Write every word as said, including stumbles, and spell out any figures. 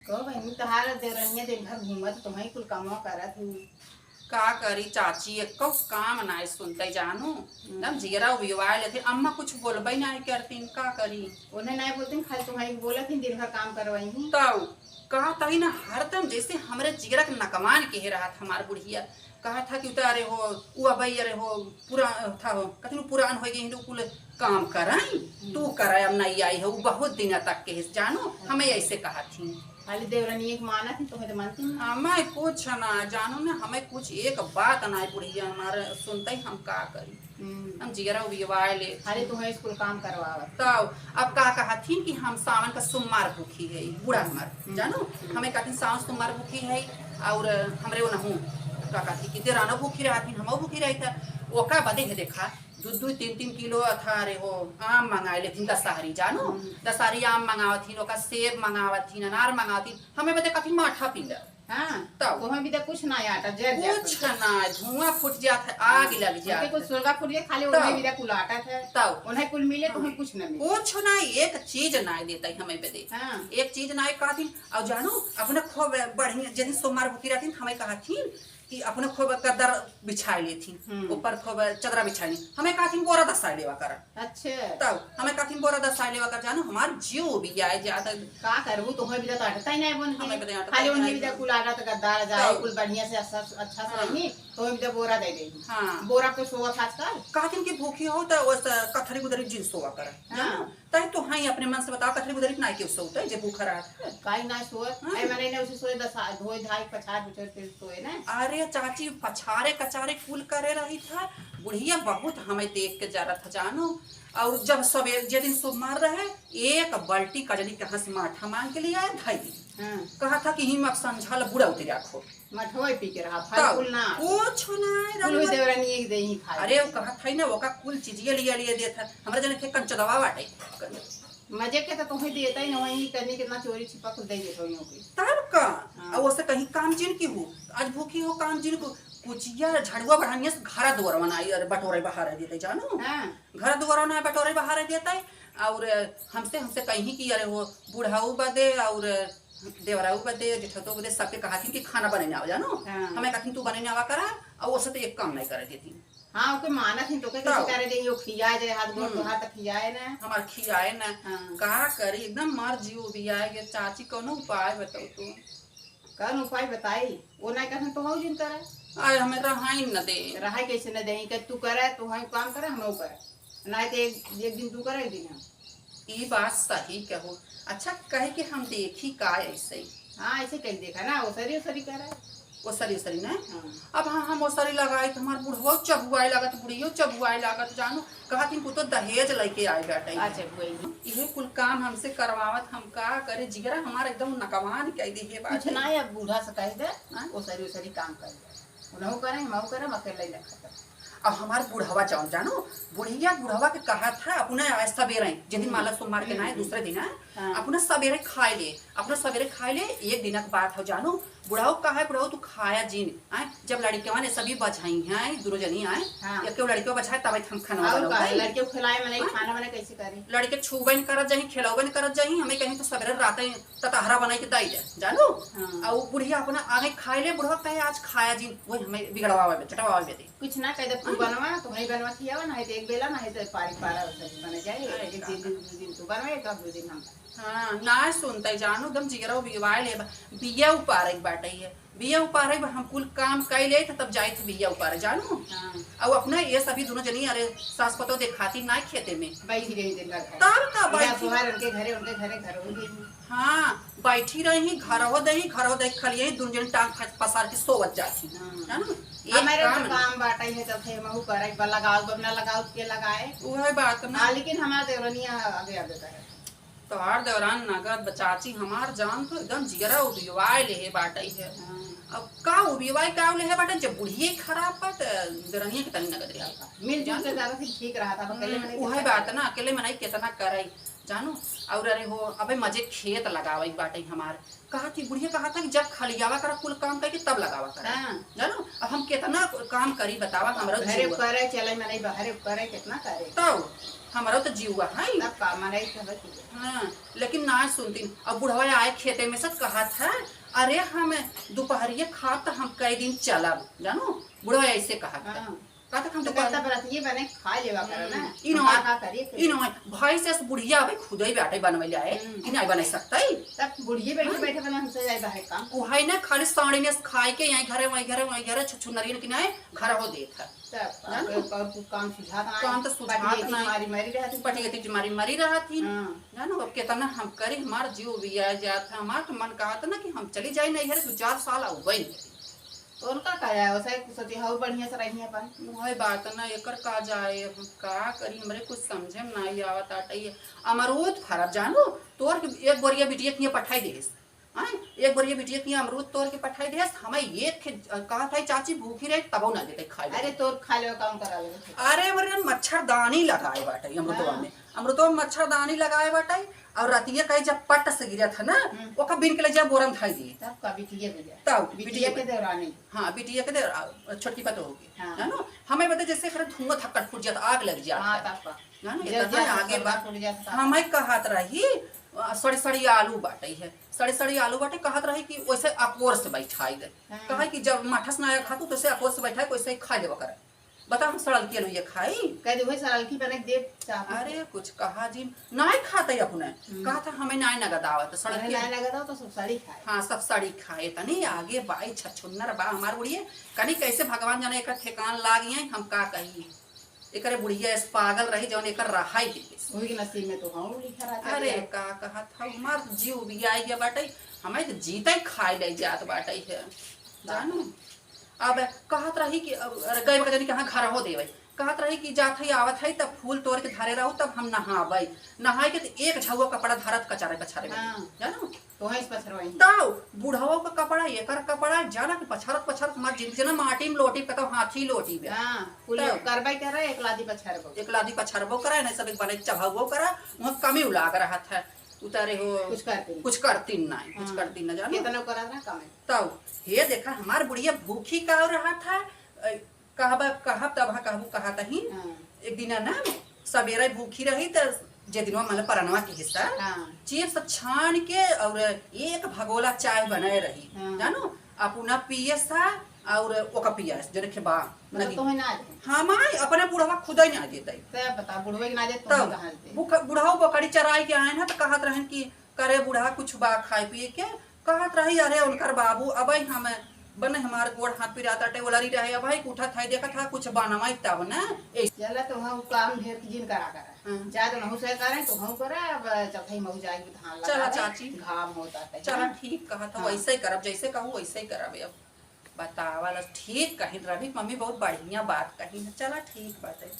तो बहिनी, तोहार देवरनिया दिन भर घूमत, तोहई कुल कमवा करत ही। का करी चाची, एको काम नाय सुनतै जानू। हम्म। एकदम जियरा उबियवाए लेत ही। अम्मा कुछ बोलबै नाय करतीन, का करी? उन्हें नाय बोलतीन, खाली तोहई बोलत ही, दिन भर काम करवाई ही। तौ कहत ही ना, हरदम जैसे हमरे जियरा के नकमान केहे रहत हमार बुढ़िया। कहत ह कि उतारे हो, उ अबई अरे हो, पुरा-, था हो, कथी नु पुरान होइ गई, हिंदू कुल काम कराई, हम्म। तू कराए, अब नहीं आई है, उ बहुत दिन तक के है, जानो, हमें ऐसे कहत ही। खाली देवरनिया के मानत ही, तोहे तो मानती नहीं। हमें कुछ ना, जानो ना, हमें कुछ एक बात ना बुढ़िया हमारे सुनते ही हम का करी। हम्म। हम जियरा उबियवाए ले। खाली तोहे स्कूल काम करवावत। तब अब का कहथिन कि हम सावन का सोमवार भूखी है, बूढ़ा हमार, हम्म। जानो? हम्म। हमें कहथिन सावन सोमवार भूखी है, और हमरे ओनहू का कहथिन कि देरानो भूखी रहथिन, हमहू भूखी रही था। ओका बदे है देखा, दू दू तीन तीन किलो अथा रे हो आम मंगाए लेथिन दशहरी, जानो? हम्म। दशहरी आम मंगावथिन, ओका सेब मंगावथिन, अनार मंगावथिन, हमें बदे कहथिन माठा पी ले। हाँ, तब। तोहई बिदा कुछ ना आटा, जर जात कुछ है। ना, धुआं फूट जात है, आग हाँ, लग जात उनके कुछ है। सुलगा फूट जाए, खाली तब। उन्हें बिदा कुल आटा है। तब। उन्हें कुल मिले, हाँ। तोहई कुछ ना मिले। कुछ ना, एक चीज ना देता ही हमें बदे। हाँ। एक चीज ना कहथिन, और जानो, अपने खूब बढ़िया, जैसे सोमवार भूखी रहथिन, हमें कहथिन कि अपने खूब गद्दर बिछाए लेथिन, हम्म। ऊपर खूब चदरा बिछाए लेथिन। हमें कहथिन बोरा दसाए लेवा कर। अच्छा। तब हमें कहथिन बोरा दसाए लेवा कर, जानो, हमार जीव उबियाए जात। का करबू, तोहई बिदा तो अटता ही नहीं बन हमें बिदा अटता खाली ही उन्हें नहीं बिदा बन। कुल आटा तो गद्दार जाए, तब। कुल बढ़िया से अच्छा, अच्छा से हाँ। रही, तोहई बिदा बोरा दे देही। हाँ। बोरा पे सोवत आजकल। कहथिन कि भूखी हो तो वो स-, कथरी गुदरी जिन सोवा कर। हाँ। जानो? तै तो हाँ ही अपने मन से बताओ, कथरी गुदरी ना क्यों सोते, जे भूखा रहत है। काई ना सोए? हाँ। ऐ मने ने उसे सोए दस आ-, धोए धाई पछार बुचर के सोए ना। अरे चाची, पछारे कचारे कुल करे रही था, बुढ़िया बहुत हमें देख के जरत था, जानो। और जब सवेर, जे दिन सोमवार रहे, एक बाल्टी कजरी कहाँ से माठा मांग के लिए आए, धई दी। हाँ। कहा था कि हिम अब संझल बुढ़ा उतरे आखो। मठोई पी के रहा, फल तब फूल ना। कुछ ना, कुल रानी भी मत-, देवरानी एक दे ही खाए। अरे, वो कहत है ना, ओका कुल चीजिए लिए लिए देत है। हमरा जने के कंचदवा बाटे। मजे के तो तुम्हें देता ही ना, वहीं करनी कितना चोरी छिपा कुल दे देत हो यूं के। तब का? हाँ। अब ओसे कहीं काम जिन की हो, आज भूखी हो काम जिन को, कुचिया झाड़ुआ बढ़ानिया से घरा दुआर बनाई, अरे बटोरे बहारे देते जानो। हाँ। घर दुआर ना बटोरे बहारे देते, और हमसे, हमसे कहीं कि अरे वो बुढ़ाऊ बदे और देवराऊ बदे, जेठतो बदे, सबके कहथिन कि खाना बने ना आवा, जानो? हाँ। हमें कहथिन, "तू बने ना आवा करा," और ओसे तो एक काम नहीं करे देती। हाँ, ओके मानत ही, तो के कैसे तब। करे दे, यो खिया जाए, हाथ गोड़ हम्म। तोहार तक खियाए ना। हमार खियाए ना। हाँ। का करी, एकदम मर जीव भी आए गे, चाची, कौनो उपाय बताओ तू। कौन उपाय बताई? वो नहीं कहन तो हो जिन करे। आए, हमें रहाई न दे। रहाई कैसे न दे, कि तू करे, तू है काम करे, हम करे। नहीं तो एक, एक दिन तू करे, एक दिन हम। ई बात सही कहो। अच्छा, कहे कि हम देखी का ऐसे ही? हाँ, ऐसे कहीं देखा ना, ओसरी ओसरी करे। ओसरी ओसरी ना? हाँ। अब हाँ, हम ओसरी लगाई तो हमार बुढ़वा चबुआए लागत, बुढ़ियो चबुआए लागत, जानो, कहत इनको तो दहेज लेके आए बाटे। अच्छा, कोई नहीं। इहे कुल काम हमसे करवावत, हम का करे, जिगरा हमार एकदम नकवान कह दे हे कुछ बाटे। ना है, अब बूढ़ा से कह दे, हाँ? ओसरी ओसरी काम कर दे। उनहु करे, हमहु करे, हम अकेले ही खत्म। अब हमार बुढ़वा जौन जानो, बुढ़िया बुढ़वा के कहा था, अपने आए सबेरे, जे दिन हम्म। माला सोमवार के ना है, हम्म। दूसरे दिन है, हाँ। अपना सबेरे खाए ले, अपना सबेरे खाए ले, एक दिन के बात हो जानो, बुढ़ऊ कहा है, बुढ़ऊ तू खाया जिन, आए, जब लड़िकवा ने सभी बझाई हैं, दुनो जनी आए, हाँ। एक लड़िकवा बझाए, तब हम खाना और बना का, पाई। लड़के खिलाए मने हाँ। खाना बना कैसे करी? लड़के छुबन करत जाही, खिलौबन करत जाही, हमें कहीं तो सबेरे रात ही ततहरा बनाई के दाई दे, जानो? हाँ। आ उ बुढ़िया अपना आगे खाए ले, बुढ़वा कहे, "आज खाया जिन," वही हमें बिगड़वावे में, चटवावे में दे। कुछ ना कह दे, तू हाँ। बनवा, तू भाई बनवा खियावा, ना है तो एक बेला, ना है तो पारी पारा सब्जी बन जाए, अरे एक का दिन, का। दू दिन तू बनवा, एक दू दिन हम। हाँ, ना सुनते जानो, एकदम जिगरा बिवाए ले बा। बिया उपारे के बाटे है, बिया उपारे बा, हम कुल काम कई ले, तब जाए थे बिया उपारे, जानो? हाँ। अब अपना ये सभी दुनो जनी, अरे, सास पतो देखाती ना खेते में। बैठी रही दिन भर घर। तब का बिया बैठी? उपार उनके घरे, उनके घरे, घर हो गई। हाँ, बैठी रही, घर हो दही, घर हो दही, खाली यही दुनो जनी टांग फस-, पसार के सोवत जाती। हाँ। जानो? एक हमारे काम तो ना। काम बाटे है, चलते महू करे, बा लगाओ, बा ना लगाओ, के लगाए। उहे बात ना। हाँ, लेकिन हमारे देवरनिया आगे आगे करे। तोहार देवरान नगद बा चाची, हमार जान तो एकदम जिगरा उबियवाए लेहे बाटे है। हाँ। अब का उबियवाए का लेहे बाटे, जब बुढ़िए खराब बा, त देवरनिया के तनी नगद रही। मिलजुल के जान ज्यादा फिर ठीक रहा था, अब अकेले हम्म, मने उहे कितना बात करे? ना, अकेले मनाई कितना कराई। जानू। और अरे हो, अबे मजे खेत लगावे के बाटे हमार। कहा थी बुढ़िया, कहा था कि जब खलियावा करा कुल काम करके तब लगावा करा। हाँ। जानू, अब हम कितना काम करी बतावा, हमरा घरे जीवा। करे चले, मने बहरे करे, कितना करे। तब हमरा तो जीवा है। तब का मने सब की। हाँ, लेकिन ना सुनती। अब बुढ़वा आए खेते में से कहा था, "अरे हम दोपहरिया खाब तो हम कई दिन चलब", जानू, बुढ़वा ऐसे कहा था। हाँ। का तक हम तो तो कर तब रतिये बने खा लेवा करो ना। हम्म, ई हम नोए, का, का करी फिर? ई नोए, भाई से बुढ़िया अबे खुदई बाटे बनवे ले आए, हम्म। कि नहीं बना सकता है? तब बुढ़िये बैठे हाँ। बैठे बना हमसे जाए बाहर काम। उ है ना, खाली साड़ी ने खाए के यहीं घरे, वहीं घरे, वहीं घरे, छुछु नरियन के नहीं, घर हो देत है। तब जानो? अब और कुछ काम सुझात ना काम तो है। सुझात पटियती ना है। मारी मरी रहती। पटियती मारी मरी रहती। हाँ। जानो, अब कितना हम करी, हमार जीव भी आ जात है, हमार तो मन कहत ना कि हम चली जाए नहीं घरे, दो चार साल आउबे नहीं। तो उनका का जाए, वैसे सोची हऊ बढ़िया से रही अपन। वही बात ना, एकर का जाए, अब हम का करी, हमरे कुछ समझे में नाई आवत आटे। ये अमरूद फरत जानू, तोर के एक बोरिया बिटिया के लिए पठाई देस। आय, एक बोरिया बिटिया के लिए अमरूद तोर के पठाई देस, हमें एक खे-, कहा था चाची भूखी रहे तबो ना देते खाए। अरे तोर खा लेवे काम करा लेवे। अरे मरे मच्छरदानी लगाए बाटे अमृतवा हाँ। में, अमृतवा में मच्छरदानी लगाए बाटे। और रतिया कहे जब पट से गिरत है ना, हम्म। ओका बिन के ले जा बोरम धाई दिए। तब का बिटिया के दे? तब बिटिया बिटिया के के दे। देवरानी। हाँ, बिटिया के दे, आ, छोटकी पतोह के। हाँ। जानो, हमें बता जैसे एकरा धुआं धक्कड़ फूट जाता, आग लग जाता हाँ, है। तब का। जानो, जब इतना जब आगे सब बात फूट जाता। हमें कहत रही, आ, सड़ी सड़ी आलू बाटे है, सड़ी सड़ी आलू बाटे, कहत रही कि वैसे अकोर से बैठाई दे। हाँ। कहे कि जब माठस ना आया खातू तो से अकोर से बैठाए, वैसे ही खा लेवा करे। बता, हम सड़लकी अलुइया खाई? कह दे, वही सड़लकी बने के देख चाहत है। अरे, कुछ कहा जी, नाई खाते अपने। हम्म। कहा था, "हमें नाई नगद आवत, सड़लकी।" अरे, नाई नगद आवत, तो सब सड़ी खाए। हाँ, सब सड़ी खाए। तनी आगे बाई छछुन्नर बा हमार बुढ़िया। कनी कैसे भगवान जाने एकर ठेकान लाग जाए, हम का कही। एकरे बुढ़िया ऐस पागल रही, जौन एकर रहाई दे। वही के नसीब में तो हम लिखा रहता अरे, है। का कहत हऊ, हमार जीव भी आई गया बाटे, हमें तो जीते खाए ले जात बाटे है। जानो? अब कहत रही कि, अब, अरे, गए बा जानी कहाँ घर हो देवे। कहत रही कि जात है, आवत है, तब फूल तोड़ के धरे रहू, तब हम नहावे। नहाए के तो एक झउआ कपड़ा धरत कचारे पछारे में। हाँ। जानो? तो है इस पछरवाई। तब बुढ़वा का कपड़ा, एकर कपड़ा, जाना कि पछरत, पछरत हमार जिंदगी ना माटी में लोटी, कतौ हाथी लोटी बे। हाँ, कुल तब। करबे करे, एक लादी पछरबो। एक लादी पछरबो करे, नहीं सब एक बने चढ़ाबो करे, वहाँ कमी उलाग रहत है। उतारे हो, कुछ करती नहीं। कुछ करती नहीं, कुछ हाँ। करती ना, जानो? कितना करा ना कमे। तब, हे देखा, हमार बुढ़िया भूखी का रहत है, अ, कहबा, कहब तब हा कहबू कहत ही। हाँ। एक दिन ना, सबेरे भूखी रही त जे दिनवा मतलब परनवा के हिस्सा, हाँ। चिप्स छान के और एक भगोला चाय बनाए रही, हाँ। जानो? अपना पिए सा और ओका पिए सा, जने के बा मतलब नदी। तोहे ना दे? हाँ माई, अपने बुढ़वा खुद ही ना देते। ते बता, बुढ़वे के ना दे, तोहे तब कहाँ दे? बुख-, बुढ़ऊ बकरी चराई के आए ना, तो कहत रहन कि करे बूढ़ा कुछ बा खाए पिए के, कहत रही, "अरे उनकर बाबू, अबे हम बने हमार गोड़ हाथ पिरात आटे, ओलरी रहे, अबे उठत है, देखत है, कुछ बनवाई तब ना।" ए चला तो हम काम ढेर की जिन करा करा। हाँ। जा तो नहु से करे, तो हम करे, अब चौथाई महु जाए के धान चला लगा दे, चाची। घाम होता है। चला ठीक कहत हो, हाँ। वैसे ही करब, जैसे कहू वैसे ही करब। अब बतावा ला, ठीक कहिन रवि, मम्मी बहुत बढ़िया बात कहिन। चला ठीक बात है।